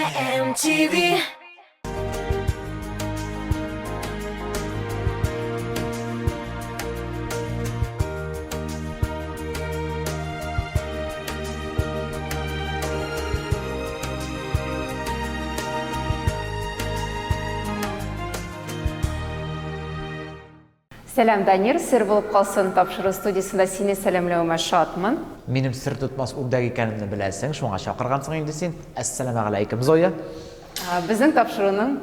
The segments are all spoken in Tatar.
MTV. Сәлам, Данир, сер булып калсын тапшыру студиясендә сине сәламләвемә шатмын. Минем сер тотмас үрдәк икәнемне беләсең, шуңа чакыргансың инде син. Әссәламәгаләйкем, Зоя. Безнең тапшыруның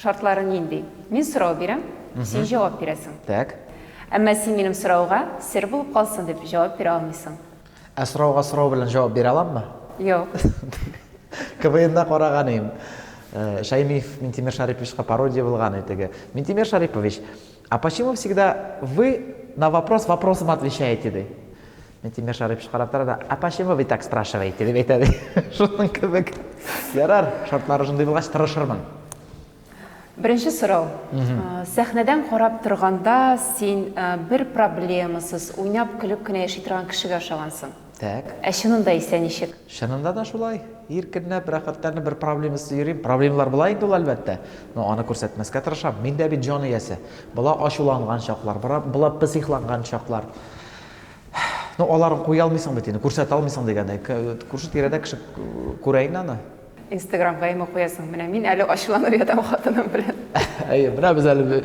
шартлары нинди? Мин сорау бирәм, син җавап бирәсең. Так. Әмма син минем сорауга сер булып калсын дип җавап бирә алмыйсың. Ә сорауга сорау белән җавап бирә аламмы? Юк. КВНда караган идем. Э, Шаймиев Минтимер Шариповичка пародия булган иде теге. Минтимер Шарипович, а почему всегда вы на вопрос вопросом отвечаете, ди? Минтимер Шарипович карап тора да, а почему вы так спрашиваете, дип әйтә ди. Шуның кебек. Ярар, шартлары шундый булгач, тырышырмын. Беренче сорау. Сәхнәдән карап торганда син бер проблемасыз, уйнап, көлеп кенә яши торган кешегә ошагансың. Так. Ә чынында исә ничек? Чынында да шулай. Иркенләп, рәхәтләнеп, бер проблемасыз йөрим. Проблемалар була инде ул, әлбәттә. Но аны күрсәтмәскә тырышам. Мин дә бит җан иясе. Була ачуланган чаклар, була психланган чаклар. Ну, аларын куя алмыйсың бит инде, күрсәтә алмыйсың дигәндәй. Күрше тирәдә кеше күрә инде аны. Инстаграмга имо куясың. Менә мин әле ачуланып ятам хатыным белән. Әйе, менә без әле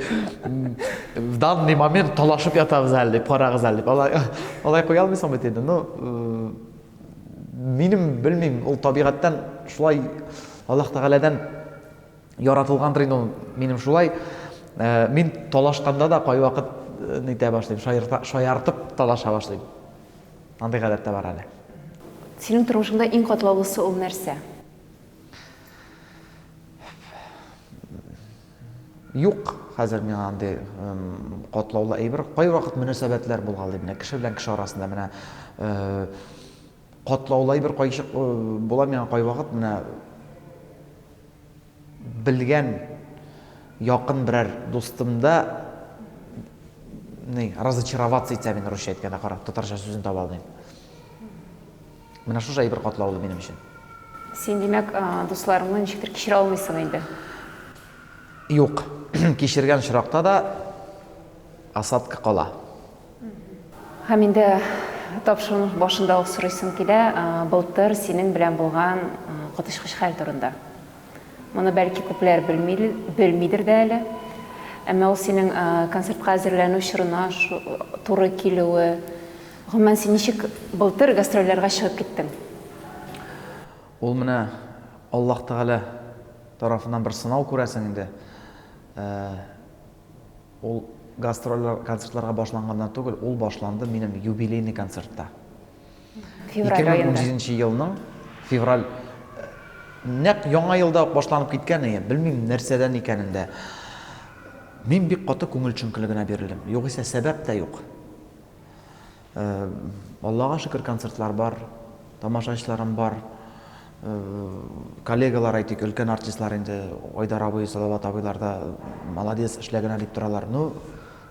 в данный момент талашып ятабыз әле дип, карагыз әле дип. Алай, алай куя алмыйсың бит инде. Ну, минем белмим, ул табигатьтән шулай Аллаһ Тәгаләдән яратылгандыр инде ул минем шулай. Мин талашканда да кайвакыт нитә башлыйм, шаяртып талаша башлыйм. Андый гадәт тә бар әле. Синең тормышыңда иң катлаулысы ул нәрсә? Юк, хәзер миңа андый катлаулы әйбер. Кайвакыт мөнәсәбәтләр булгалый менә кеше белән кеше арасында менә катлаулы әйбер кайчак була миңа кайвакыт менә белгән якын берәр дустымда ни, разочароваться итсә мин русча әйткәндә, кара, татарча сүзен таба алмыйм. Менә шушы әйбер катлаулы минем өчен. Син, димәк, дусларыңны ничектер кичерә алмыйсың инде? Юк. Кичергән очракта да осадка кала. Һәм инде тапшыруның башында ук сорыйсым килә, былтыр синең белән булган коточкыч хәл турында. Моны бәлки күпләр белми, белмидер дә әле. Әмма ул синең концертка әзерләнү чорына туры килүе. Гомумән, син ничек былтыр гастрольләргә чыгып киттең? Ул менә Аллаһ Тәгалә тарафыннан бер сынау күрәсең инде. Ул гастрольләр, концертларга башланганнан түгел, ул башланды минем юбилейный концертта. Февраль аенда. 2017 елның февраль э, нәкъ яңа елда ук башланып киткән иде, белмим нәрсәдән икәнен дә. Мин бик каты күңел төшенкелегенә бирелдем. Югыйсә сәбәп тә юк. Аллага шөкер, концертлар бар, тамашачыларым бар. Коллегалар, әйтик, өлкән артистлар инде, Айдар абый, Салават абыйлар да молодец, эшлә генә дип торалар. Ну,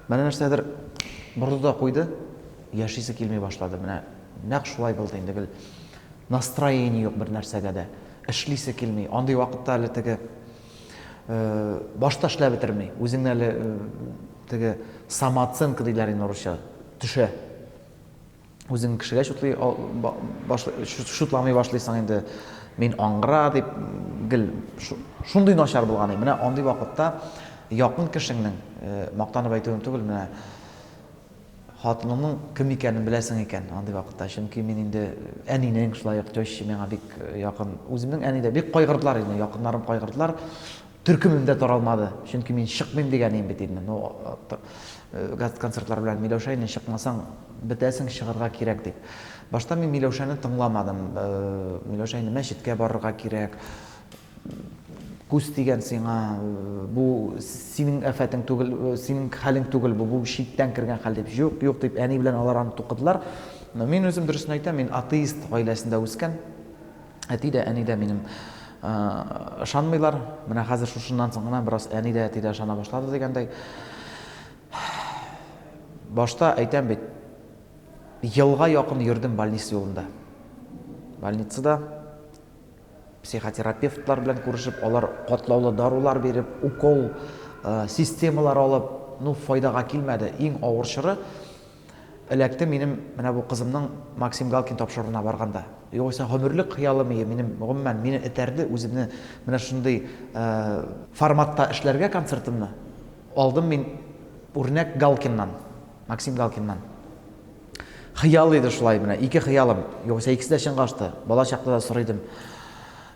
менә нәрсәдер борды да куйды, яшисе килми башлады. Менә нәкъ шулай булды инде гел. Настроение юк бер нәрсәгә дә. Эшлисе килми. Андый вакытта әле теге башта эшләп бетерми. Үзеңне әле теге самооценка диләр инде урысча, төшә. Үзең кешегә чутлый башлый, чутламый башлыйсың инде. Мин аңгыра дип гел шундый начар булган. Менә андый вакытта якын кешеңнең, мактанып әйтүем түгел, менә хатыныңның кем икәнен беләсең икән андый вакытта. Чөнки мин инде әнинең шулай ук теща миңа бик якын. Үземнең әни дә бик кайгырдылар инде, якыннарым кайгырдылар. Төркемем дә таралмады, чөнки мин чыкмыйм дигән идем бит инде. Ну, концертлар белән Миләүшә инде чыкмасаң, бетәсең, чыгарга кирәк дип. Башта мин Миләүшәне тыңламадым. Миләүшә инде мәчеткә барырга кирәк. Күз тигән сиңа, бу синең афәтең түгел, синең хәлең түгел бу, бу читтән кергән хәл дип. Юк, юк дип әни белән алар аны тукыдылар. Но мин үзем дөресен әйтәм, мин атеист гаиләсендә үскән. Әти дә, әни дә минем ышанмыйлар. Менә хәзер шушыннан соң гына бераз әни дә, әти дә ышана башлады дигәндәй. Башта әйтәм бит, елга якын йөрдем больница юлында. Больницада. Психотерапевтлар белән күрешеп, алар катлаулы дарулар биреп, укол, системалар алып, ну, файдага килмәде. Иң авыр чоры эләкте минем менә бу кызымның Максим Галкин тапшыруына барганда. Югыйсә гомерлек хыялым ие, минем, гомумән, мине этәрде үземне менә шундый форматта эшләргә концертымны. Алдым мин үрнәк Галкиннан, Максим Галкиннан. Хыял иде шулай менә, ике хыялым. Югыйсә икесе дә чынга ашты. Бала чакта да сорый идем.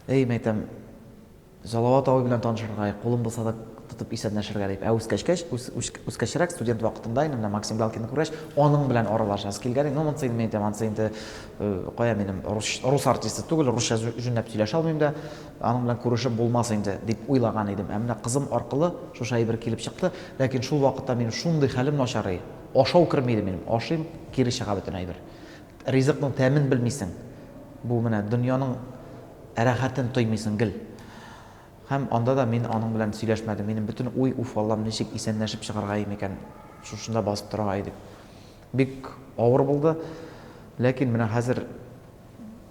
Эй, мәйтәм, Салават абый белән танышырга, кулым булса да тотып исәнләшергә дип. Ә үскәчкәч, үскәчрәк, студент вакытында инде менә Максим Галкинны күргәч, аның белән аралашасы килгән. Ну, монысы инде мин әйтәм, анысы инде э, кая минем рус, рус артисты түгел, русча җүнләп сөйләшә алмыйм да, аның белән күрешеп булмас инде дип уйлаган идем. Ә менә кызым аркылы шушы әйбер килеп чыкты. Ләкин шул вакытта минем шундый хәлем начар иде. Ашау керми иде минем. Ашыйм, кире чыга бөтен әйбер. Ризыкның тәмен белмисең. Бу менә дөньяның рәхәтен тоймыйсың гел. Һәм анда да мин аның белән сөйләшмәдем. Минем бөтен уй, уф, Аллам, ничек исәнләшеп чыгарга микән, шушында басып торырга дип. Бик авыр булды. Ләкин менә хәзер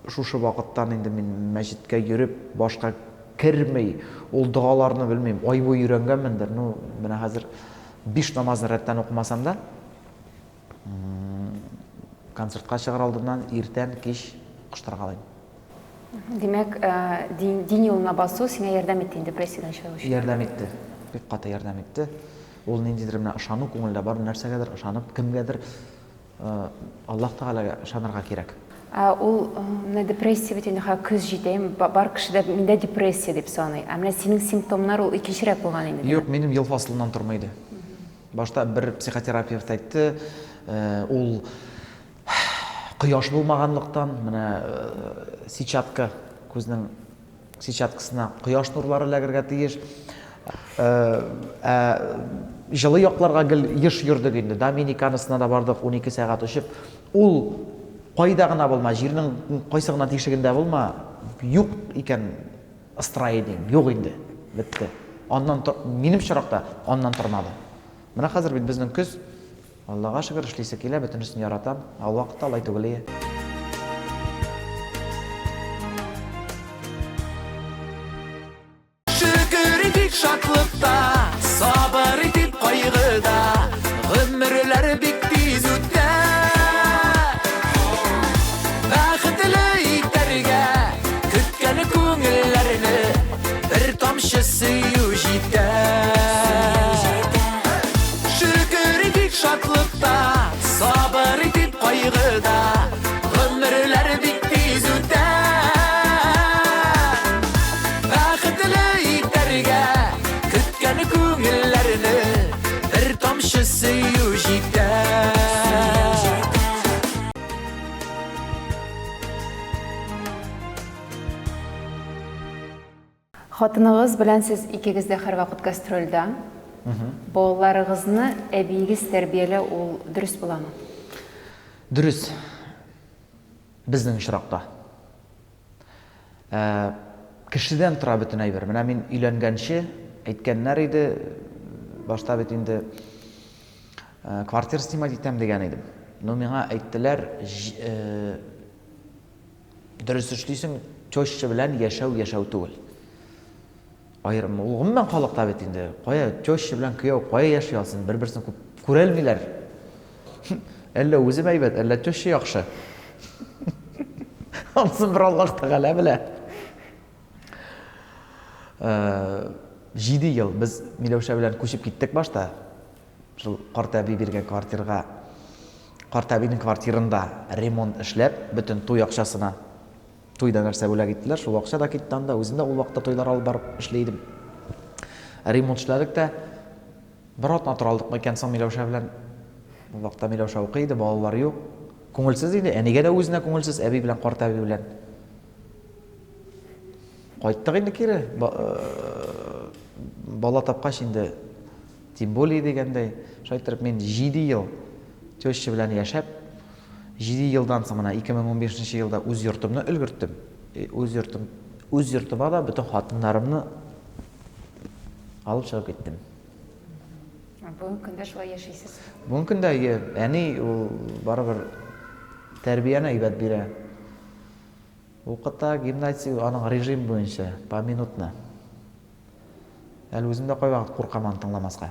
шушы вакыттан инде мин мәчеткә йөреп, башка керми, ул догаларны белмим, ай буе өйрәнгәнмендер. Ну, менә хәзер биш намазны рәттән укымасам да, концертка чыгар алдыннан иртән, кич кыштыргалыйм. Димәк, дин, дин юлына басу сиңа ярдәм итте инде депрессиядән чыгу өчен. Ярдәм итте. Бик каты ярдәм итте. Ул ниндидер менә ышану күңелдә бар нәрсәгәдер ышанып, кемгәдер Аллаһ Тәгаләгә ышанырга кирәк. Ә ул менә депрессия бит инде хәзер көз җитә, бар кеше дә миндә депрессия дип саный. Ә менә синең симптомнар ул икенчерәк булган инде. Юк, минем ел фасылыннан тормый иде. Башта бер психотерапевт әйтте, ул кояш булмаганлыктан, менә сетчатка, күзнең сетчаткасына кояш нурлары эләгергә тиеш. Ә җылы якларга гел еш йөрдек инде. Доминиканасына да бардык, 12 сәгать очып. Ул кайда гына булма, җирнең кайсы гына тишегендә булма, юк икән настроениең, юк инде, бетте. Аннан минем очракта аннан тормады. Менә хәзер бит безнең көз, Аллага шөкер, эшлисе килә, бөтенесен яратам. Ә ул вакытта алай түгел ие. Шөкер итик шатлыкта, сабыр итик кайгыда, гомерләр бик тиз үтә. Бәхетле итәргә көткән күңелләрне бер тамчы сөю җитә. Шөкер итик шатлыкта, сабыр итик кайгыда, гомерләр бик тиз үтә. Бәхетле итәргә көткән күңелләрне бер тамчы сөю җитә. Хатыныгыз белән сез икегез дә һәрвакыт гастрольдә. Балаларыгызны әбиегез тәрбияләү ул дөрес буламы? Дөрес. Безнең очракта. Ә, кешедән тора бөтен әйбер. Менә мин өйләнгәнче әйткәннәр иде, башта бит инде квартира снимать итәм дигән идем. Но миңа әйттеләр, Дөрес эшлисең, теща белән яшәү яшәү түгел. Аерым, ул гомумән халыкта бит инде. Кая теща белән кияү кая яши алсын, бер-берсен күп күрәлмиләр. Әллә үзем әйбәт, әллә теща яхшы. Ансын бер Аллаһ Тәгалә белә. Э, җиде ел без Миләүшә белән күчеп киттек башта. Шул карт әби биргән квартирга, карт әбинең квартирында ремонт эшләп, бөтен туй акчасына, туйда нәрсә бүләк иттеләр, шул акча да китте анда. Үзем дә ул вакытта туйлар алып барып эшли идем. Ремонт эшләдек тә, бер атна тора алдык микән соң Миләүшә белән. Ул вакытта Миләүшә укый иде, балалар юк. Күңелсез инде, әнигә дә үзенә күңелсез, әби белән карт әби белән. Кайттык инде кире. Э, бала тапкач инде Тем более дигәндәй, шулай иттереп мин 7 ел теща белән яшәп, 7 елдан соң менә 2015 нче елда үз йортымны өлгерттем. Үз йортым, үз йортыма да бөтен хатыннарымны алып чыгып киттем. Бүгенге көндә шулай яшисез? Бүгенге көндә әни ул барыбер тәрбияне әйбәт бирә. Укыта, гимнастика, аның режим буенча, поминутно. Әле үзем дә кайвакыт куркам аны тыңламаска.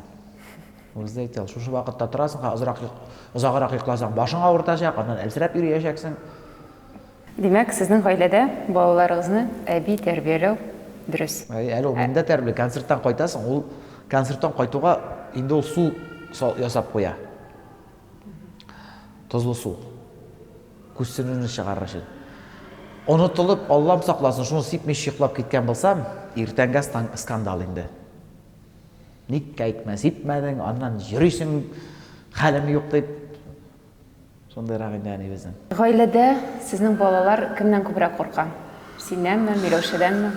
Үзе дә әйтә, шушы вакытта торасың, азрак озаграк йокласаң, башың авыртачак, аннан әлсерәп йөриячәксең. Димәк, сезнең гаиләдә балаларыгызны әби тәрбияләү дөрес. Әй, әле ул мине дә тәрбияли. Концерттан кайтасың, ул концерттан кайтуга инде ул су ясап куя. Тозлы су. Күзсенүне чыгарыр өчен. Онытылып, Аллам сакласын, шуны сипмичә йоклап киткән булсам, иртәнгә скандал инде. Ник әйтмә, сипмәдең, аннан йөрисең, хәлем юк дип. Шундыйрак инде әни безнең. Гаиләдә сезнең балалар кемнән күбрәк курка? Синнәнме, Миләүшәдәнме?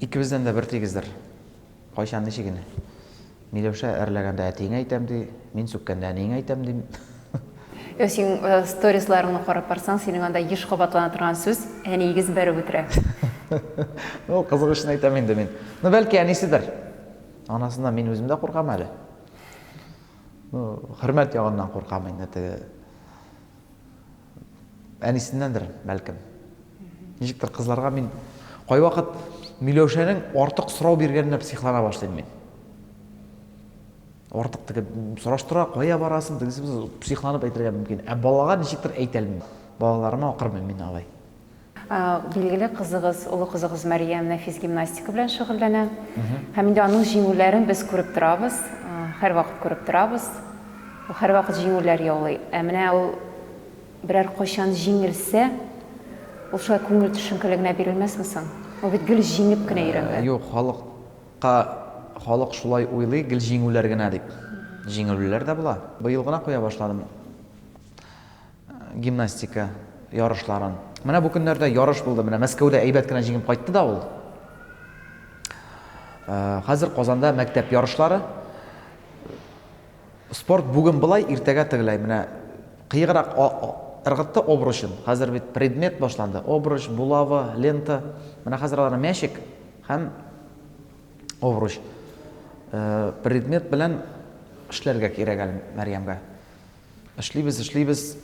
Икебездән дә бертигездер. Кайчан ничек инде. Миләүшә әрләгәндә әтиеңә әйтәм ди, мин сүккәндә әниеңә әйтәм дим. Йо, син э, сторисларыңны карап барсаң, синең анда еш кабатлана торган сүз әниегез бәреп үтерә. Ну, кызык өчен әйтәм инде мин. Ну, бәлки әниседер. Анасыннан мин үзем дә куркам әле. Ну, хөрмәт ягыннан куркам инде теге. Әнисеннәндер, бәлкем. Ничектер кызларга мин кайвакыт Миләүшәнең артык сорау биргәненә психлана башлыйм мин. Артык теге сораштыра, кая барасың, тегесе психланып әйтергә мөмкин. Ә балага ничектер әйтә алмыйм. Балаларыма акырмыйм мин алай. Билгеле, кызыгыз, олы кызыгыз Мәрьям нәфис гимнастика белән шөгыльләнә. Һәм инде аның җиңүләрен без күреп торабыз, һәрвакыт күреп торабыз. Ул һәрвакыт җиңүләр яулый. Ә менә ул берәр кайчан җиңелсә, ул шулай күңел төшенкелегенә бирелмәсме соң? Ул бит гел җиңеп кенә өйрәнгән. Юк, халыкка, халык шулай уйлый, гел җиңүләр генә дип. Җиңелүләр дә була. Быел гына куя башладым. Гимнастика ярышларын. Менә бу көннәрдә ярыш булды. Менә Мәскәүдә әйбәт кенә җиңеп кайтты да ул. Э, хәзер Казанда мәктәп ярышлары. Спорт бүген былай, иртәгә тегеләй. Менә кыеграк ыргытты обручын. Хәзер бит предмет башланды. Обруч, булава, лента. Менә хәзер аларны мячик һәм обруч. Э, предмет белән эшләргә кирәк әле Мәрьямгә. Эшлибез, эшлибез.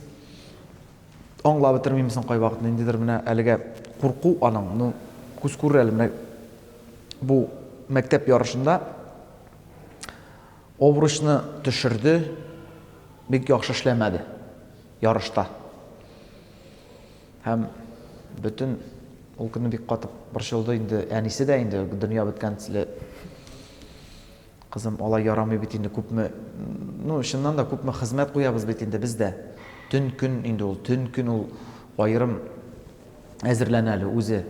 Аңлап бетермим соң кайвакыт ниндидер менә әлегә курку аның. Ну, күз күрер әле менә бу мәктәп ярышында обручны төшерде, бик яхшы эшләмәде ярышта. Һәм бөтен ул көнне бик каты борчылды инде әнисе дә инде дөнья беткән төсле. Кызым, алай ярамый бит инде, күпме, ну, чыннан да күпме хезмәт куябыз бит инде без дә. Төн-көн инде ул, төн-көн ул аерым әзерләнә әле үзе.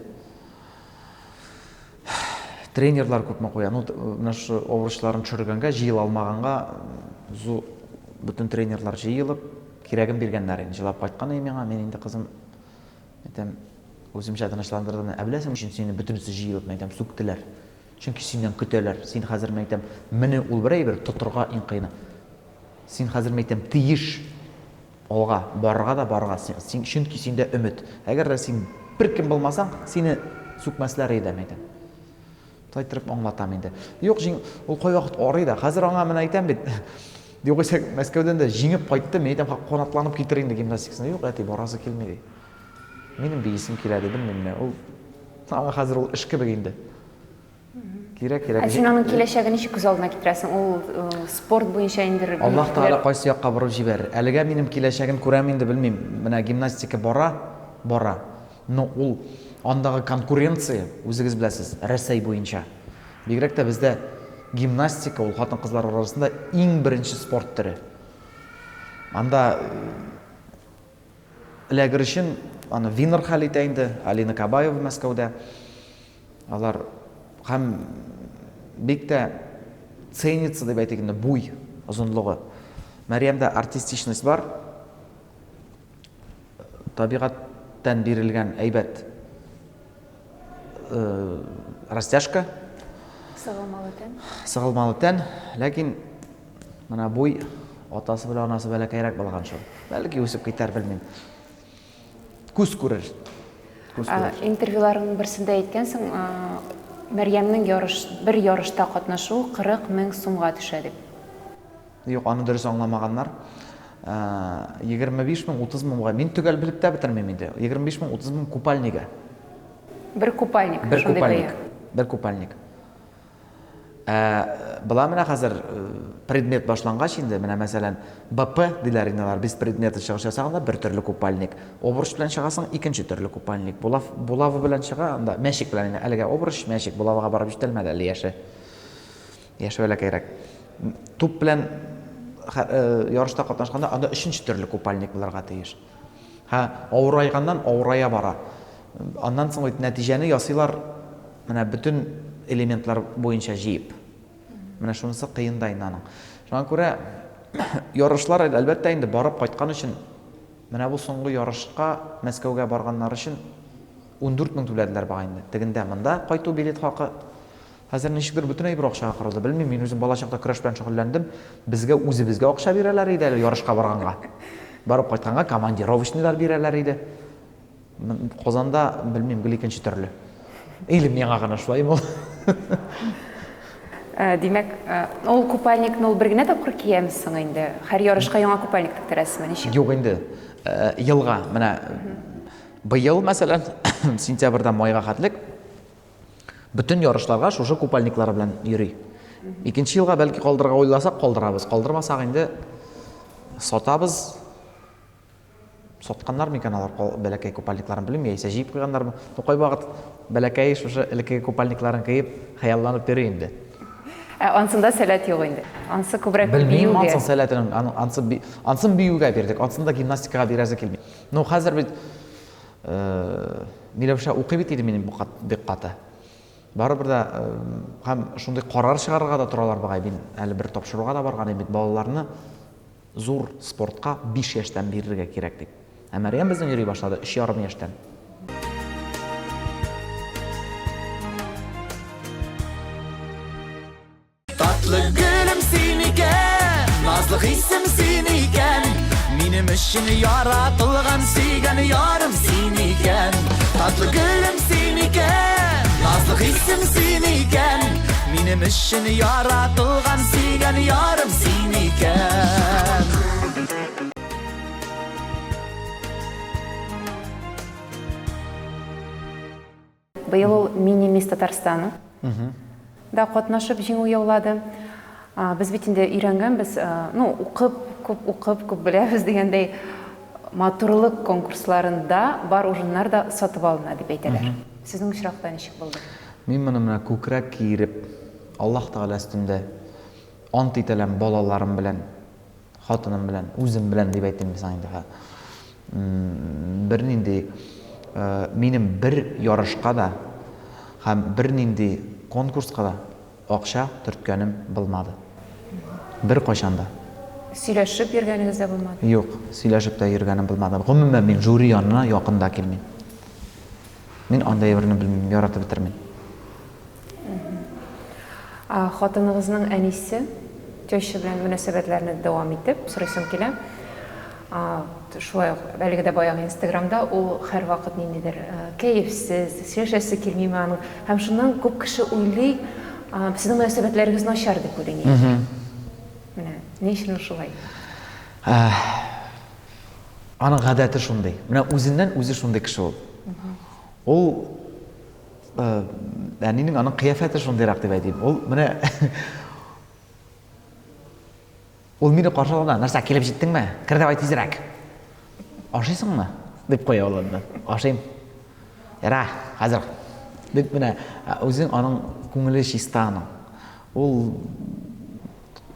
Тренерлар күпме куя. Ну, менә шушы овощларын төшергәнгә, җыела алмаганга, зу бөтен тренерлар җыелып, кирәген биргәннәр инде. Җылап кайткан иде миңа, мин инде кызым, әйтәм, үземчә тынычландырдым. Ә беләсең, өчен сине бөтенесе җыелып, әйтәм, сүктеләр. Чөнки синнән көтәләр. Син хәзер, мәйтәм, менү ул бер әйбер, тотырга иң кыены. Син хәзер, мәйтәм, тиеш алга барырга да барырга. Син, чөнки синдә өмет. Әгәр дә син беркем булмасаң, сине сүкмәсләр иде, мәйтәм. Шулай иттереп аңлатам инде. Юк, җиң, ул кайвакыт арый да. Хәзер аңа менә әйтәм бит. Югыйсә Мәскәүдән дә җиңеп кайтты, мин әйтәм, канатланып китер инде гимнастикасына. Юк, әти, барасы килми ди. Минем биисем килә ди, белмим менә. Ул аңа хәзер ул эш кебек инде. Кирәк, кирәк. Ә син аның киләчәген ничек күз алдына китерәсең? Ул э, спорт буенча инде Аллаһ Тәгалә кайсы якка борып җибәрер. Әлегә минем киләчәген күрәм инде, белмим. Менә гимнастика бара, бара. Но ул андагы конкуренция, үзегез беләсез, Рәсәй буенча. Бигрәк тә бездә гимнастика ул хатын-кызлар арасында иң беренче спорт төре. Анда э, Эләгер өчен аны Винер хәл итә инде, Алина Кабаева Мәскәүдә. Алар һәм бик тә ценится дип әйтик инде буй озынлыгы. Мәрьямдә артистичность бар. Табигатьтән бирелгән әйбәт э, растяжка. Сыгылмалы тән. Сыгылмалы тән, ләкин менә буй атасы белән анасы бәләкәйрәк булган шул. Бәлки үсеп китәр, белмим. Күз күрер. Күз күрер. Интервьюларыңның берсендә әйткәнсең, Мәрьямнең ярыш, бер ярышта катнашуы 40 мең сумга төшә дип. Юк, аны дөрес аңламаганнар. 25 мең, 30 мең бугай. Мин төгәл белеп тә бетермим инде. 25 мең, 30 мең купальнигы. Бер купальник. Бер купальник. Бер купальник. Ә була менә хәзер предмет башлангач инде, менә мәсәлән, БП диләр инде алар, без предметы чыгыш ясаганда бер төрле купальник. Обруч белән чыгасың, икенче төрле купальник. Булав, булава белән чыга, анда мәчик белән инде, әлегә обруч, мәчик, булавага барып җитәлмәде әле яше. Яше бәләкәйрәк. Туп белән ярышта катнашканда анда өченче төрле купальник булырга тиеш. Һә, авырайганнан авырая бара. Аннан соң бит нәтиҗәне ясыйлар менә бөтен элементлар буенча җыеп. Менә шунысы кыен да инде аның. Шуңа күрә ярышлар, әлбәттә инде, барып кайткан өчен, менә бу соңгы ярышка Мәскәүгә барганнар өчен 14 мең түләделәр бугай инде. Тегендә, монда кайту билет хакы. Хәзер ничектер бөтен әйбер акчага корылды. Белмим, мин үзем балачакта көрәш белән шөгыльләндем. Безгә үзебезгә акча бирәләр иде әле ярышка барганга. Барып кайтканга командировочныйлар бирәләр иде. Казанда, белмим, гел икенче төрле. Или миңа гына шулаймы ул? Э, димәк, э, ул купальникны ул бер генә тапкыр кияме соң инде? Һәр ярышка яңа купальник тектерәсезме, ничек? Юк инде. Э, елга, менә быел, мәсәлән, сентябрьдән майга хәтлек Бөтен ярышларга шушы купальниклары белән йөри. Икенче елга бәлки калдырырга уйласак, калдырабыз. Калдырмасак инде сатабыз. Сатканнар микән алар бәләкәй купальникларын белмим, яисә җыеп куйганнармы. Ну, кайвакыт бәләкәй шушы элеккеге купальникларын киеп, хыялланып йөри инде. Ә ансында сәләт юк инде. Ансы күбрәк биюгә. Белмим, ансын сәләтен, ансы ансын биюгә бирдек, ансын да гимнастикага бирәсе килми. Ну, хәзер бит Миләүшә укый бит инде минем бик каты. Барыбер дә һәм шундый карар чыгарырга да торалар бугай. Мин әле бер тапшыруга да барган идем бит, балаларны зур спортка 5 яшьтән бирергә кирәк дип. Ә Мәрьям безнең йөри башлады 3,5 яшьтән. Татлы гөлем син икән, назлы хисем син икән, минем өчен яратылган сөйгән ярым син икән. Татлы гөлем син икән, назлы хисем син икән, минем өчен яратылган сөйгән ярым син икән. Быел ул Мини-мисс Татарстана да катнашып җиңү яулады. Без бит инде өйрәнгәнбез, ну, укып, күп укып, күп беләбез дигәндәй, матурлык конкурсларында бар урыннар да сатып алына дип әйтәләр. Сезнең очракта ничек булды? Мин моны менә күкрәк киереп, Аллаһ Тәгалә өстендә ант итәләм балаларым белән. Хатыным белән, үзем белән дип әйтим мисал инде. Бернинди минем бер ярышка да һәм бернинди конкурска да акча төрткәнем булмады. Беркайчан да. Сөйләшеп йөргәнегез дә булмады? Юк, сөйләшеп тә йөргәнем булмады. Гомумән, мин жюри янына якын да килмим. Мин андый әйберне белмим, яратып бетермим. Хатыныгызның әнисе, теща белән мөнәсәбәтләрне дәвам итеп, сорыйсым килә. Шулай ук әлеге дә баягы Инстаграмда ул һәрвакыт ниндидер кәефсез, сөйләшәсе килмиме аның. Һәм шуннан күп кеше уйлый, сезнең мөнәсәбәтләрегез начар дип уйлый нигәдер. Менә ни өчен ул шулай? Аның гадәте шундый. Менә үзеннән үзе шундый кеше ул. Ул әнинең аның кыяфәте шундыйрак дип әйтим. Ул менә Ул мине каршы алганда, нәрсә, килеп җиттеңме? Кер давай тизрәк. Ашыйсыңмы? Дип куя ул инде. Ашыйм. Яра, хәзер. Дип менә үзең аның күңеле чиста аның. Ул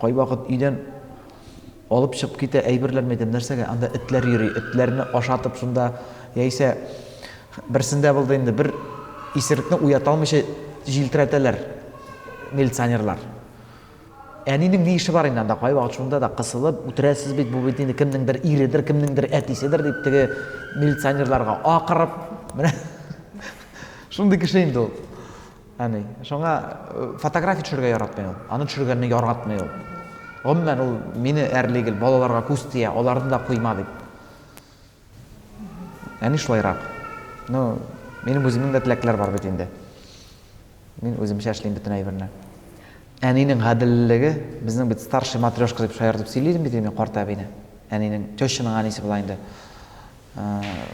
кайвакыт өйдән алып чыгып китә әйберләрне әйтәм, нәрсәгә? Анда этләр йөри, этләрне ашатып шунда, яисә берсендә булды инде, бер исерекне уята алмыйча җилтерәтәләр милиционерлар. Әнинең ни эше бар инде анда, кайвакыт шунда да кысылып, үтерәсез бит, бу бит инде кемнеңдер иредер, кемнеңдер әтиседер дип теге милиционерларга акырып, менә шундый кеше инде ул. Әни, шуңа фотография төшерергә яратмый ул. Аны төшергәнне яратмый ул. Гомумән, ул мине әрли гел, балаларга күз тия, аларны да куйма дип. Әни шулайрак. Ну, минем үземнең дә теләкләр бар бит инде. Мин үземчә эшлим бөтен әйберне. Әнинең гаделлеге, безнең бит старший матрешка дип шаяртып сөйли идем бит инде мин карт әбине. Әнинең, тещаның әнисе була инде.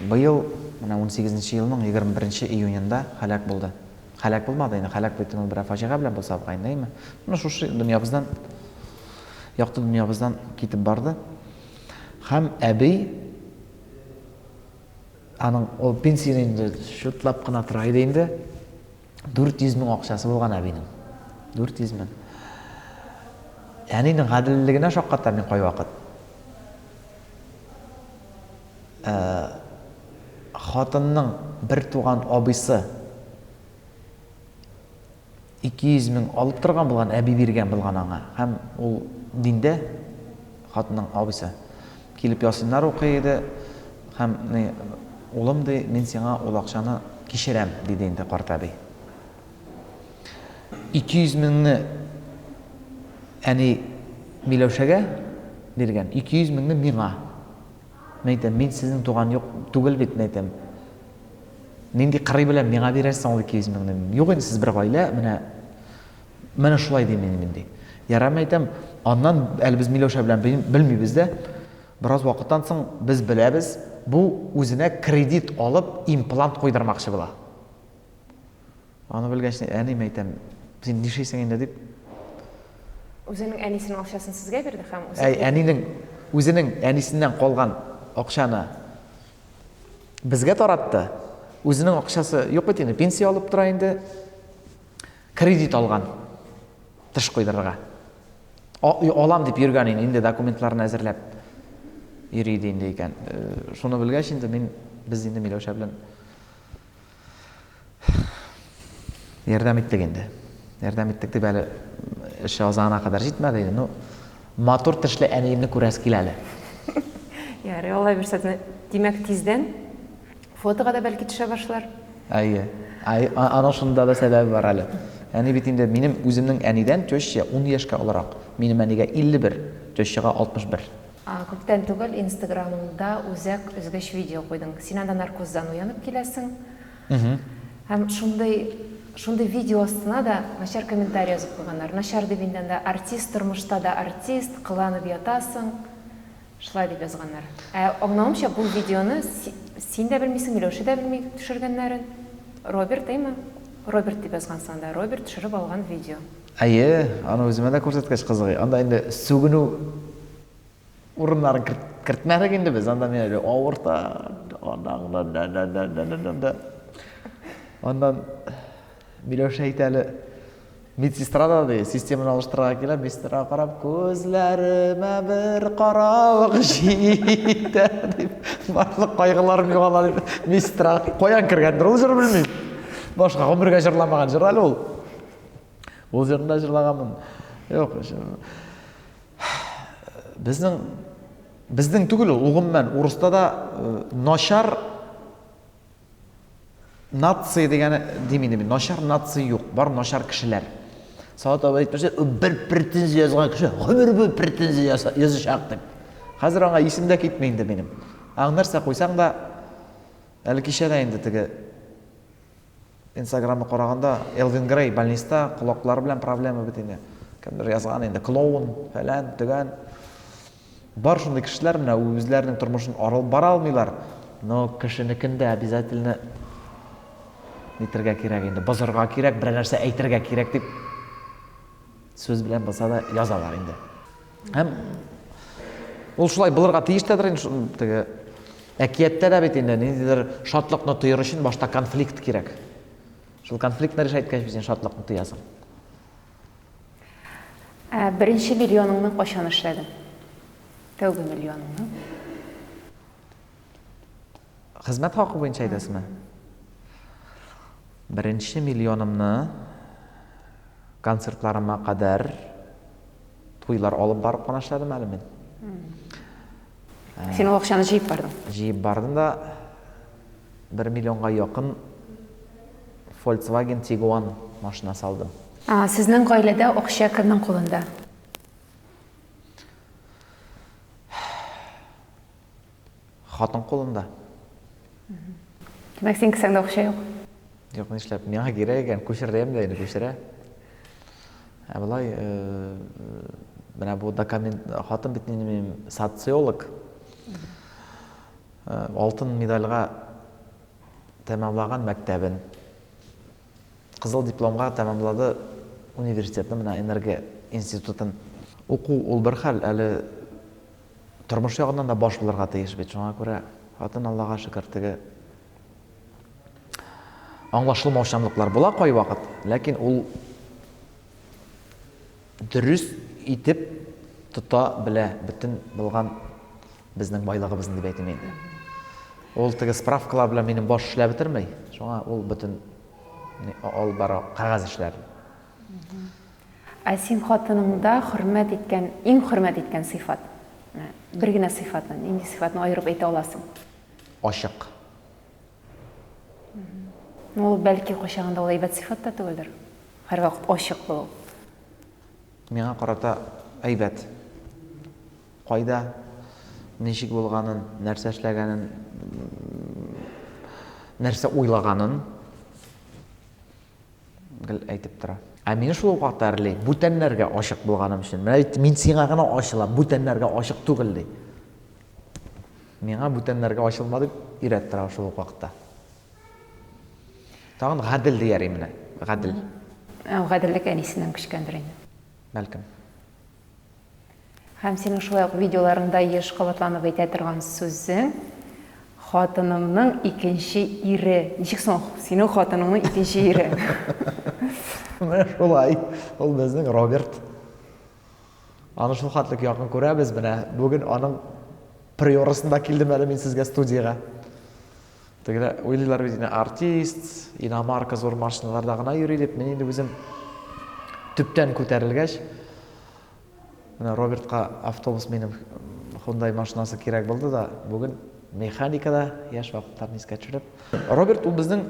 Быел, менә унсигезенче елның 21 июнендә һәлак булды. Һәлак булмады инде, һәлак бит ул берәр фаҗига белән булса бугай инде, әйеме? Менә шушы дөньябыздан, якты дөньябыздан китеп барды. Һәм әби аның ул пенсияне инде чутлап кына тора иде инде. 400 мең акчасы булган әбинең. 400 мең. Әнинең гаделлегенә шаккатам мин кайвакыт. Ә, хатынның бер туган абыйсы 200 мең алып торган булган, әби биргән булган аңа. Һәм ул диндә, хатынның абыйсы. Килеп ясиннар укый иде һәм, ни, улым, ди, мин сиңа ул акчаны кичерәм, диде инде карт әби. 200 меңне әни Миләүшәгә биргән, 200 меңне миңа. Мин әйтәм, мин сезнең туган юк түгел бит, мин әйтәм. Нинди кырый белән миңа бирәсең ул 200 меңне? Юк инде, сез бер гаилә, менә менә шулай дим мин ди. Ярар, мин әйтәм, аннан әле без Миләүшә белән белмибез дә. Бераз вакыттан соң без беләбез, бу үзенә кредит алып имплант куйдырмакчы була. Аны белгәч, әни, мин әйтәм, син нишлисең инде дип. Үзенең әнисенең акчасын сезгә бирде һәм үзе Әй, әнинең үзенең әнисеннән калган акчаны безгә таратты. Үзенең акчасы юк бит инде, пенсия алып тора инде. Кредит алган. Теш куйдырырга. Алам дип йөргән инде, инде документларын әзерләп йөри иде инде икән. Э, шуны белгәч инде мин без инде Миләүшә белән Ярдәм иттек инде. Ярдәм иттек дип әле эше азагына кадәр җитмәде инде. Ну, матур тешле әниемне күрәсе килә әле. Ярый, Алла бирсә, димәк, тиздән фотога да бәлки төшә башлар. Әйе. Аның шунда да сәбәбе бар әле. Әни бит инде минем үземнең әнидән теща 10 яшькә олырак. Минем әнигә 51, тещага 61. Күптән түгел инстаграмыңда үзәк өзгеч видео куйдың. Син анда наркоздан уянып киләсең. Һәм шундый шундый видео астына да начар комментарий язып куйганнар. Начар дип инде анда артист тормышта да артист, кыланып ятасың. Шулай дип язганнар. Ә аңлавымча, бу видеоны син дә белмисең, Миләүшә дә белми төшергәннәрен. Роберт, әйме? Роберт дип язгансың анда. Роберт төшереп алган видео. Әйе, аны үземә дә күрсәткәч кызык. Анда инде сүгенү урыннарын кертмәдек инде без. Анда мин әле авырта, анаңны, нә-нә-нә-нә-нә-нә. Аннан Миләүшә әйтә әле, медсестра да ди, системаны алыштырырга килә, медсестрага карап, күзләремә бер каравык җитә дип, барлык кайгыларым югала дип, медсестра каян кергәндер ул җыр белмим. Башка гомергә җырламаган җыр әле ул. Ул җырны да җырлаганмын. Юк, безнең безнең түгел ул, гомумән, урыста да э, начар нация дигәне дим инде мин, начар нация юк, бар начар кешеләр. Салат абый әйтмешли, бер претензия язган кеше гомер буе претензия язачак дип. Хәзер аңа исем дә китми инде минем. Аңа нәрсә куйсаң да, әле кичә дә инде теге Инстаграмны караганда, Элвин Грей больниста колаклары белән проблема бит инде. Кемдер язган инде, клоун, фәлән, төгән. Бар шундый кешеләр менә үзләренең тормышын арылып бара алмыйлар, но кешенекен дә обязательно нитергә кирәк инде, бозырга кирәк, берәр нәрсә әйтергә кирәк дип сүз белән булса да язалар инде. Һәм ул шулай булырга тиеш тәдер инде, теге әкияттә дә бит инде ниндидер шатлыкны тоер өчен башта конфликт кирәк. Шул конфликтны решать иткәч, син шатлыкны тоясың. Ә беренче миллионыңны кайчан эшләдең? Тәүге миллионыңны? Хезмәт хакы буенча әйтәсезме? Беренче миллионымны концертларыма кадәр туйлар алып барып кына эшләдем әле мин. Син ул акчаны җыеп бардың? Җыеп бардым да, бер миллионга якын Volkswagen Tiguan машинасы алдым. Сезнең гаиләдә акча кемнең кулында? Хатын кулында. Димәк, синең кесәңдә акча юк? Юк, нишләп? Миңа кирәк икән, күчер дим дә инде күчерә. Ә болай, менә бу документ, хатын бит инде минем социолог. Алтын медальгә тәмамлаган мәктәбен. Кызыл дипломга тәмамлады университетны, менә энерго институтын. Уку ул бер хәл, әле тормыш ягыннан да баш булырга тиеш бит. Шуңа күрә хатын, Аллага шөкер, теге аңлашылмаучанлыклар була кайвакыт, ләкин ул дөрес итеп тота белә бөтен булган безнең байлыгыбызны дип әйтим инде. Ул теге справкалар белән минем баш эшләп бетерми, шуңа ул бөтен алып бара кәгазь эшләрен. Ә син хатыныңда хөрмәт иткән, иң хөрмәт иткән сыйфат? Бер генә сыйфатны, нинди сыйфатны аерып әйтә аласың? Ачык. Ну, ул бәлки кайчагында ул әйбәт сыйфат та түгелдер. Һәрвакыт ачык булу. Миңа карата әйбәт. Кайда, ничек булганын, нәрсә эшләгәнен, нәрсә уйлаганын гел әйтеп тора. Ә мине шул ук вакытта әрли, бүтәннәргә ачык булганым өчен. Менә бит мин сиңа гына ачылам, бүтәннәргә ачык түгел, ди. Миңа бүтәннәргә ачылма дип өйрәтеп тора шул ук вакытта. Тагын гадел дияр идем менә, гадел. Ә гаделлек әнисеннән күчкәндер инде. Бәлкем. Һәм синең шулай ук видеоларыңда еш кабатланып әйтә торган сүзең, хатынымның икенче ире. Ничек соң синең хатыныңның икенче ире? Менә шулай. Ул безнең Роберт. Аны шул хәтлек якын күрәбез. Менә бүген аның приорасында килдем әле мин сезгә студиягә. Тегеләр уйлыйлар бит инде артист, иномарка зур машиналарда гына йөри дип. Мин инде үзем төптән күтәрелгәч, менә Робертка автобус минем Hyundai машинасы кирәк булды да, бүген механикада яшь вакытларны искә төшереп. Роберт ул безнең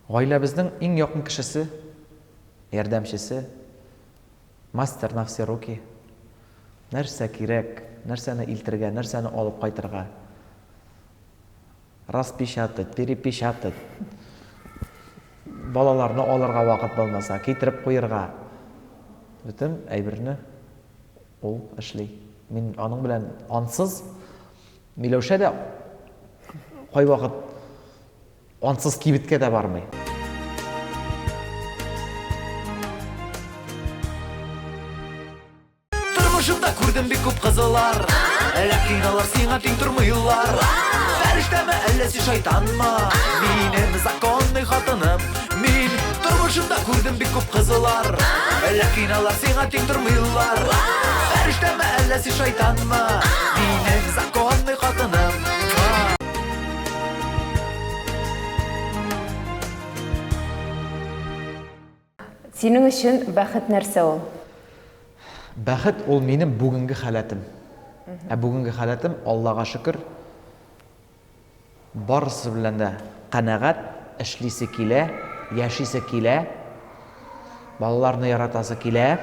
гаиләбезнең иң якын кешесе, ярдәмчесе, мастер на все руки. Нәрсә кирәк, нәрсәне илтергә, нәрсәне алып кайтырга. Распечатать, перепечатать. Балаларны алырга вакыт булмаса, китереп куерга. Бөтен әйберне ул эшли. Мин аның белән ансыз Миләүшә дә кайвакыт Ансыз кибеткә дә бармый. Тормышымда күрдем бик күп кызылар, Ләкин алар сиңа тиң тормыйлар. Фәрештәме әллә син шайтанмы? Минем законный хатыным. Мин тормышымда күрдем бик күп кызылар, Ләкин алар сиңа тиң тормыйлар. Фәрештәме әллә син шайтанмы? Минем законный хатыным. Синең өчен бәхет нәрсә ул? Бәхет ул минем бүгенге халәтем. Ә бүгенге халәтем, Аллага шөкер, барысы белән дә канәгать, эшлисе килә, яшисе килә, балаларны яратасы килә.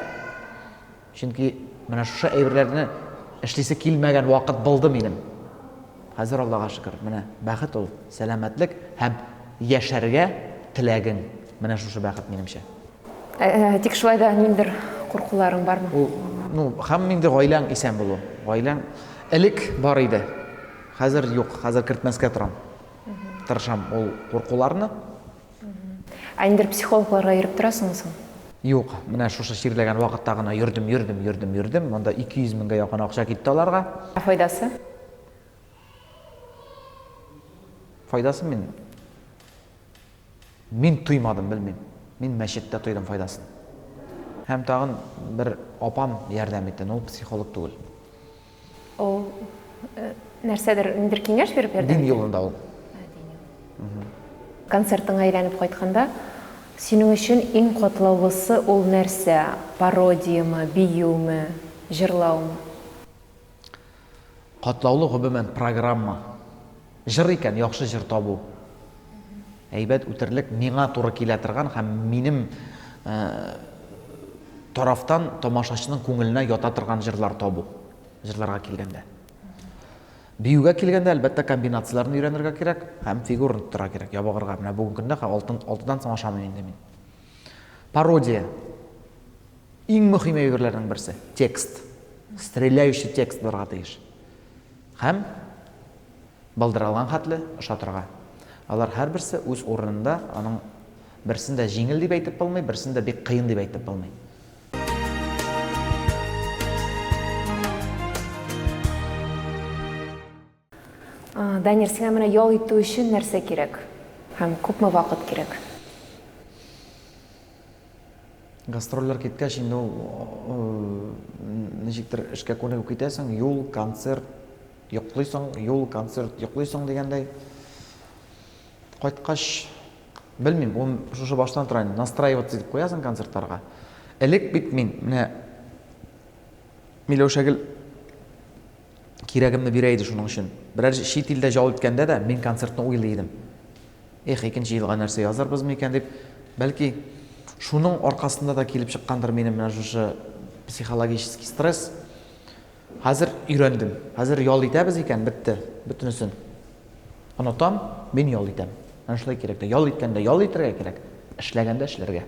Чөнки менә шушы әйберләрне эшлисе килмәгән вакыт булды минем. Хәзер Аллага шөкер, менә бәхет ул, сәламәтлек һәм яшәргә теләгең. Менә шушы бәхет минемчә. Ә, тик шулай да ниндидер куркуларың бармы? Ул, ну, һәм инде гаиләң исән булу. Гаиләң элек бар иде. Хәзер юк, хәзер кертмәскә торам. Тырышам ул куркуларны. Ә ниндидер психологларга йөреп торасыңмы соң? Юк, менә шушы чирләгән вакытта гына йөрдем, йөрдем, йөрдем, йөрдем. Монда 200 меңгә якын акча китте аларга. Ә файдасы? Файдасын мин мин тоймадым, белмим. Мин мәчеттә тойдым файдасын. Һәм тагын бер апам ярдәм итте, но ул психолог түгел. Ул нәрсәдер, ниндидер киңәш биреп ярдәм Дин юлында ул. Концертыңа әйләнеп кайтканда, синең өчен иң катлаулысы ул нәрсә? Пародияме, биюме, җырлаумы? Катлаулы гомумән программа. Җыр икән, яхшы җыр табу. Әйбәт үтерлек, миңа туры килә торган һәм минем тарафтан тамашачының күңеленә ята торган җырлар табу. Җырларга килгәндә. Биюгә килгәндә, әлбәттә, комбинацияләрне өйрәнергә кирәк һәм фигураны тотарга кирәк, ябыгырга. Менә бүгенге көндә алтын, алтыдан соң ашамыйм инде мин. Пародия. Иң мөһим әйберләрнең берсе. Текст. Стреляющий текст булырга тиеш. Һәм Булдырылган хәтле ошатырга. Алар һәрберсе үз урынында, аның берсен дә җиңел дип әйтеп булмый, берсен дә бик кыен дип әйтеп булмый. Данир, сиңа менә ял итү өчен нәрсә кирәк? Һәм күпме вакыт кирәк? Гастрольләр киткәч, инде ул ничектер эшкә күнегеп китәсең, юл, концерт, йоклыйсың, юл, концерт, йоклыйсың дигәндәй. Кайткач, белмим, ул шушы баштан тора инде, настраиваться итеп куясың концертларга. Элек бит мин, менә Миләүшә гел кирәгемне бирә иде шуның өчен. Берәр чит илдә ял иткәндә дә мин концертны уйлый идем. Эх, икенче елга нәрсә язарбыз микән дип, бәлки шуның аркасында да килеп чыккандыр минем менә шушы психологический стресс. Хәзер өйрәндем. Хәзер ял итәбез икән, бетте, бөтенесен. Онытам, мин ял итәм. Менә шулай кирәк тә. Ял иткәндә ял итәргә кирәк, эшләгәндә эшләргә.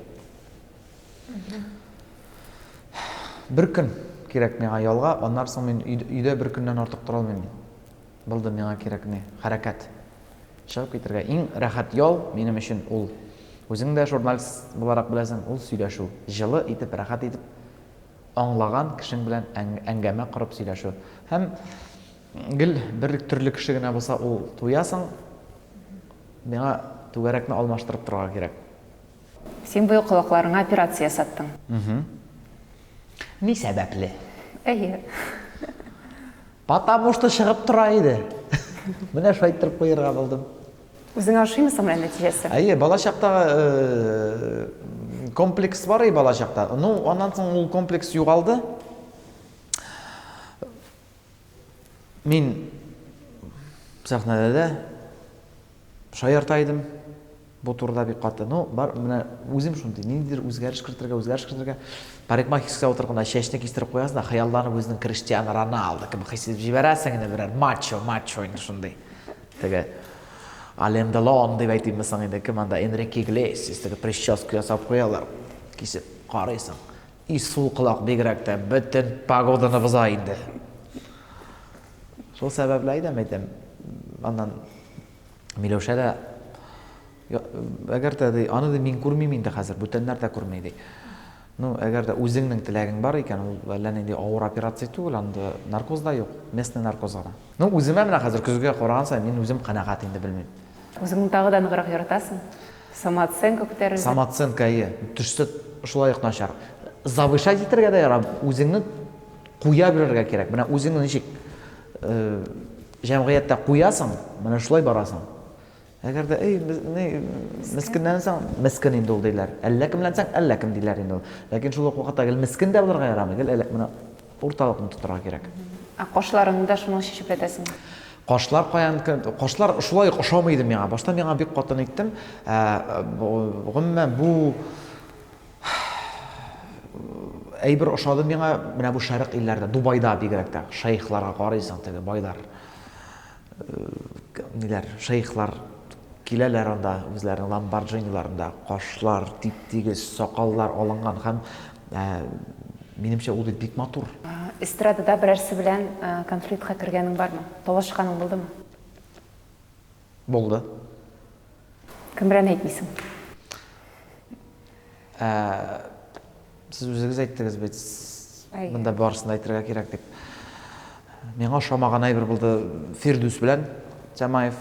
Бер көн кирәк миңа ялга, аннан соң мин өйдә бер көннән артык тора алмыйм. Булды, миңа кирәк ни, хәрәкәт. Чыгып китәргә. Иң рәхәт ял минем өчен ул. Үзең дә журналист буларак беләсең, ул сөйләшү. Җылы итеп, рәхәт итеп аңлаган кешең белән әңгәмә корып сөйләшү. Һәм гел бер төрле кеше генә булса, ул туясың. Миңа түгәрәкне алмаштырып торырга кирәк. Син быел колакларыңа операция ясаттың. Ни сәбәпле? Әйе. Потому что чыгып тора иде. Менә шулай иттереп куерга булдым. Үзеңә ошыймы соң менә нәтиҗәсе? Әйе, балачактагы комплекс бар иде балачакта. Ну, аннан соң ул комплекс югалды. Мин сәхнәдә дә шаярта идем. Бу турыда бик каты. Ну, бар, менә үзем шундый, ниндидер үзгәреш кертергә, үзгәреш кертергә. Парикмахерскийга утырганда чәчне кистереп куясың да, хыялланып үзеңнең Криштиану Роналдо кебек хис итеп җибәрәсең инде берәр мачо, мачо инде шундый. Теге Ален Делон дип әйтимме соң инде, кем анда, Энрике Иглесиас, теге прическа ясап куялар. Кисеп карыйсың. И сул колак бигрәк тә бөтен погоданы боза инде. Шул сәбәпле әйдәм әйтәм. Аннан Миләүшә дә әгәр дә ди, аны ди мин күрмим инде хәзер, бүтәннәр дә күрми ди. Ну, әгәр дә үзеңнең теләгең бар икән, ул әллә нинди авыр операция түгел, анда наркоз да юк, местный наркоз гына. Ну, үземә менә хәзер көзгегә караган саен мин үзем канәгать инде, белмим. Үзеңне тагы да ныграк яратасың? Самооценка күтәрелде. Самооценка, әйе. Төшсә шулай ук начар. Завышать итәргә дә ярамый, үзеңне куя белергә кирәк. Менә үзеңне ничек җәмгыятьтә куясың, менә шулай барасың. Әгәр дә, эй, ни, мескенләнсәң, мескен инде ул диләр. Әллә кемләнсәң, әллә кем диләр инде ул. Ләкин шул ук вакытта гел мескен дә булырга ярамый, гел әле менә урталыкны тотарга кирәк. Ә кашларыңны да шуның өчен чүпләтәсеңме? Кашлар каян, кашлар шулай ук ошамый иде миңа. Башта миңа бик каты ниттем. Гомумән, бу әйбер ошады миңа менә бу шәрык илләрдә, Дубайда бигрәк тә, шейхларга карыйсың, теге байлар, ниләр, шейхлар киләләр анда үзләренең ламборджиниларында, кашлар тип-тигез, сакаллар алынган һәм минемчә ул бит бик матур. Эстрадада берәрсе белән конфликтка кергәнең бармы? Талашканың булдымы? Булды. Кем белән әйтмисең? Ә, сез үзегез әйттегез бит, монда барысын да әйтергә кирәк дип. Миңа ошамаган әйбер булды Фирдүс белән Тямаев.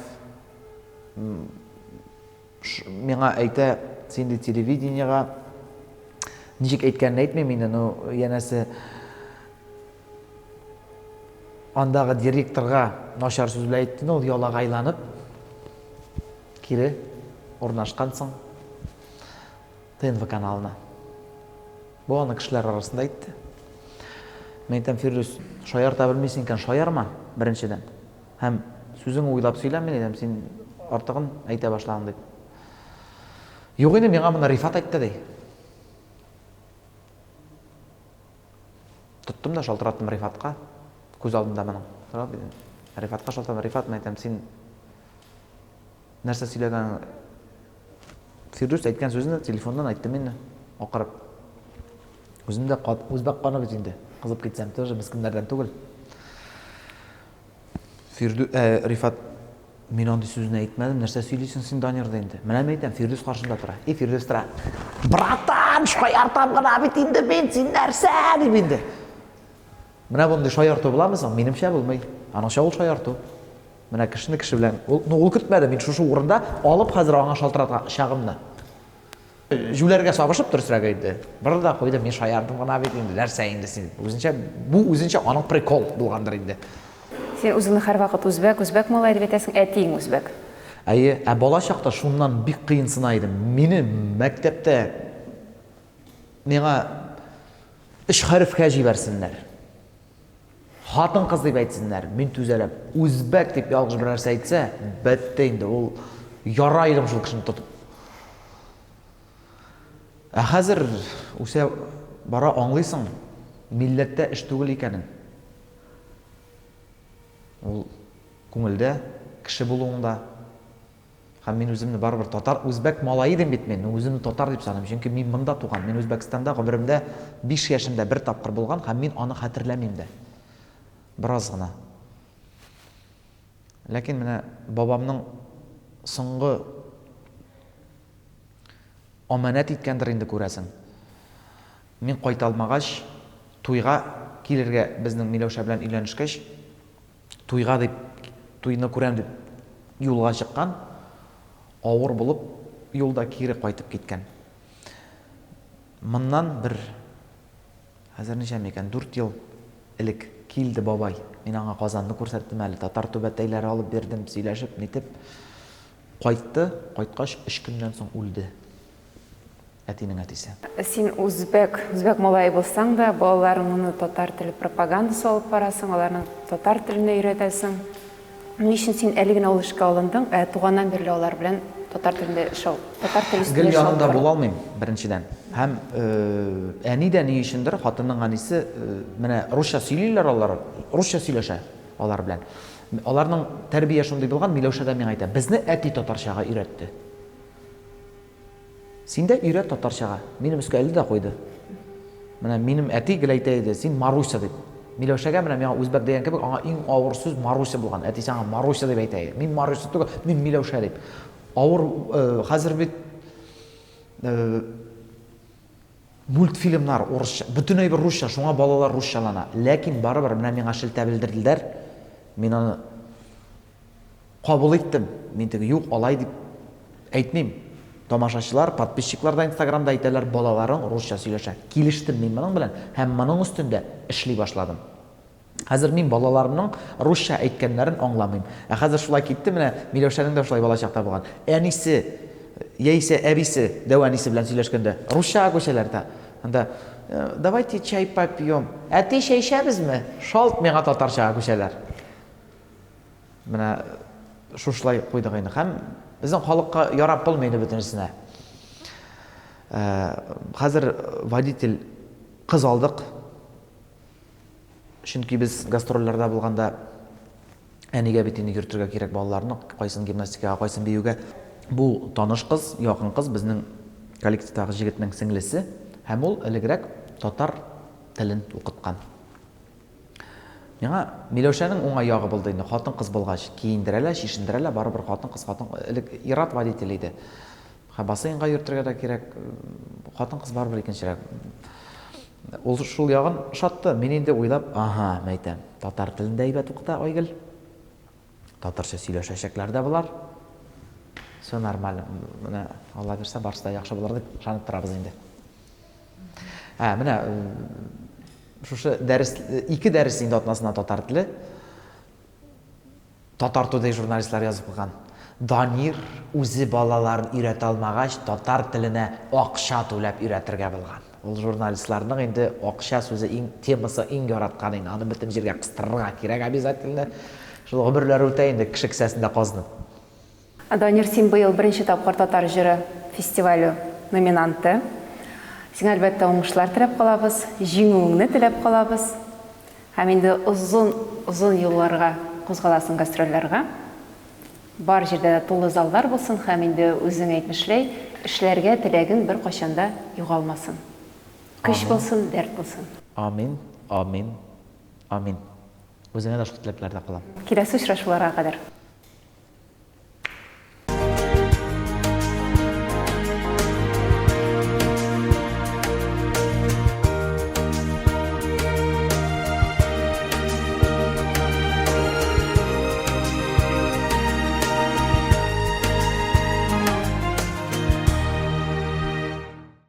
Миңа әйтә, син ди телевидениега ничек әйткәнен әйтмим инде, ну, янәсе андагы директорга начар сүз белән әйтте, ул ялагайланып кире урнашкансың. ТНВ каналына. Бу аны кешеләр арасында әйтте. Мин әйтәм, Фирдүс, шаярта белмисең икән, шаярма, беренчедән. Һәм сүзең уйлап сөйлә, мин әйтәм, син артыгын әйтә башладың дип. Юк инде, миңа моны Рифат әйтте ди. Тоттым да шалтыраттым Рифатка. Күз алдында моның. Тора бит. Рифатка шалтыраттым. Рифат, мин әйтәм, син Нәрсә сөйләгән Фирдүс әйткән сүзне телефоннан әйттем инде, акырып. Үзем дә кат, үзбәк каны бит инде. Кызып китсәм тоже мескеннәрдән түгел. Фирдү, ә, Рифат. Мин андый сүзне әйтмәдем, нәрсә сөйлисең син, Данир, ди инде. Менә мин әйтәм, Фирдүс каршында тора. И Фирдүс тора. Братан, шаяртам гына бит инде мин, син нәрсә, дим инде. Менә мондый шаярту буламы соң? Минемчә булмый. Аныңча ул шаярту. Менә кешене кеше белән. Ул, ну, ул көтмәде, мин шушы урында алып хәзер аңа шалтыратачагымны. Җүләргә сабышып дөресрәге инде. Бер дә куйды, мин шаярдым гына бит инде, нәрсә инде син. Үзенчә, бу үзенчә аның прикол булгандыр инде. Син үзеңне һәрвакыт үзбәк, үзбәк малае дип әйтәсең, әтиең үзбәк. Әйе, ә бала чакта шуннан бик кыенсына идем. Мине мәктәптә миңа өч хәрефкә җибәрсеннәр. Хатын-кыз дип әйтсеннәр, мин түзәләм. Үзбәк дип ялгыш бер нәрсә әйтсә, бетте инде, ул яра идем шул кешене тотып. Ә хәзер үсә бара аңлыйсың, милләттә эш түгел икәнен. Ул күңелдә, кеше булуыңда. Һәм мин үземне барыбер татар, үзбәк малае дим бит мин, үземне татар дип саныйм, чөнки мин монда туган, мин Үзбәкстанда гомеремдә 5 яшемдә бер тапкыр булган һәм мин аны хәтерләмим дә. Бераз гына. Ләкин менә бабамның соңгы амәнәт иткәндер инде күрәсең. Мин кайта алмагач, туйга килергә безнең Миләүшә белән өйләнешкәч, Туйга дип, туйны күрәм дип юлга чыккан, авыр булып юлда кире кайтып киткән. Моннан бер, хәзер ничә микән, дүрт ел элек килде бабай. Мин аңа Казанны күрсәттем әле, татар түбәтәйләре алып бирдем, сөйләшеп, нитеп. Кайтты, кайткач, өч көннән соң үлде. Әтинең әтисе. Син үзбәк, үзбәк малае булсаң да, балаларыңны татар теле пропагандасы алып барасың, аларны татар теленә өйрәтәсең. Ни өчен син әле генә ул эшкә алындың, ә туганнан бирле алар белән татар телендә эш ал, татар теле өстендә эш алып Гел янында була алмыйм, беренчедән. Һәм әни дә ни өчендер, хатынның әнисе, менә русча сөйлиләр алар, русча сөйләшә алар белән. Аларның тәрбия шундый булган, Миләүшә дә миңа әйтә, безне әти татарчага өйрәтте. Син дә өйрәт татарчага. Минем өскә элде дә куйды. Менә минем әти гел әйтә иде, син Маруся дип. Миләүшәгә менә миңа үзбәк дигән кебек, аңа иң авыр сүз Маруся булган. Әтисе аңа Маруся дип әйтә иде. Мин Маруся түгел, мин Миләүшә дип. Авыр, э, хәзер бит э, мультфильмнар урысча, бөтен әйбер русча, шуңа балалар русчалана. Ләкин барыбер менә миңа шелтә белдерделәр. Мин аны Кабул иттем. Мин теге юк, алай дип әйтмим. Тамашачылар, подписчиклар да инстаграмда әйтәләр, балаларың русча сөйләшә. Килештем мин моның белән һәм моның өстендә эшли башладым. Хәзер мин балаларымның русча әйткәннәрен аңламыйм. Ә хәзер шулай китте, менә Миләүшәнең дә шулай балачакта булган. Әнисе яисә әбисе дәү әнисе белән сөйләшкәндә русчага күчәләр дә. Анда давайте чай попьем. Әти, чәй эчәбезме? Шалт миңа татарчага күчәләр. Менә шушылай куйдык инде. Һәм безнең халыкка ярап булмый инде бөтенесенә. Э, хәзер водитель кыз алдык. Чөнки без гастрольләрдә булганда әнигә бит инде йөртергә кирәк балаларны, кайсын гимнастикага, кайсын биюгә. Бу таныш кыз, якын кыз, безнең коллективтагы җегетнең сеңлесе һәм ул элегрәк татар телен укыткан. Миңа Миләүшәнең уңай ягы булды инде, хатын-кыз булгач, киендерә лә, чишендерә лә, барыбер хатын-кыз, хатын, элек ир-ат водитель иде. Һәм бассейнга йөртергә дә кирәк, хатын-кыз барыбер икенчерәк. Ул шул ягын ошатты. Мин инде уйлап, ага, мәйтәм, татар телен дә әйбәт укыта Айгөл. Татарча сөйләшәчәкләр дә болар. Все нормально. Менә Алла бирсә, барысы да яхшы булыр дип ышанып торабыз инде. Ә, менә шушы дәрес, ике дәрес инде атнасына татар теле. Татар Today журналистлар язып куйган. Данир үзе балаларын өйрәтә алмагач, татар теленә акча түләп өйрәтергә булган. Ул журналистларның инде акча сүзе иң темасы иң яраткан инде. Аны бөтен җиргә кыстырырга кирәк обязательно. Шул гомерләре үтә инде кеше кесәсендә казынып. Данир, син быел беренче тапкыр Татар җыры фестивале номинанты. Сиңа, әлбәттә, уңышлар теләп калабыз, җиңүеңне теләп калабыз. Һәм инде озын, озын юлларга кузгаласың гастрольләргә. Бар җирдә дә тулы заллар булсын һәм инде үзең әйтмешләй, эшләргә теләгең беркайчан да югалмасын. Көч булсын, дәрт булсын. Амин, амин, амин. Үзеңә дә шул теләкләрдә калам. Киләсе очрашуларга кадәр.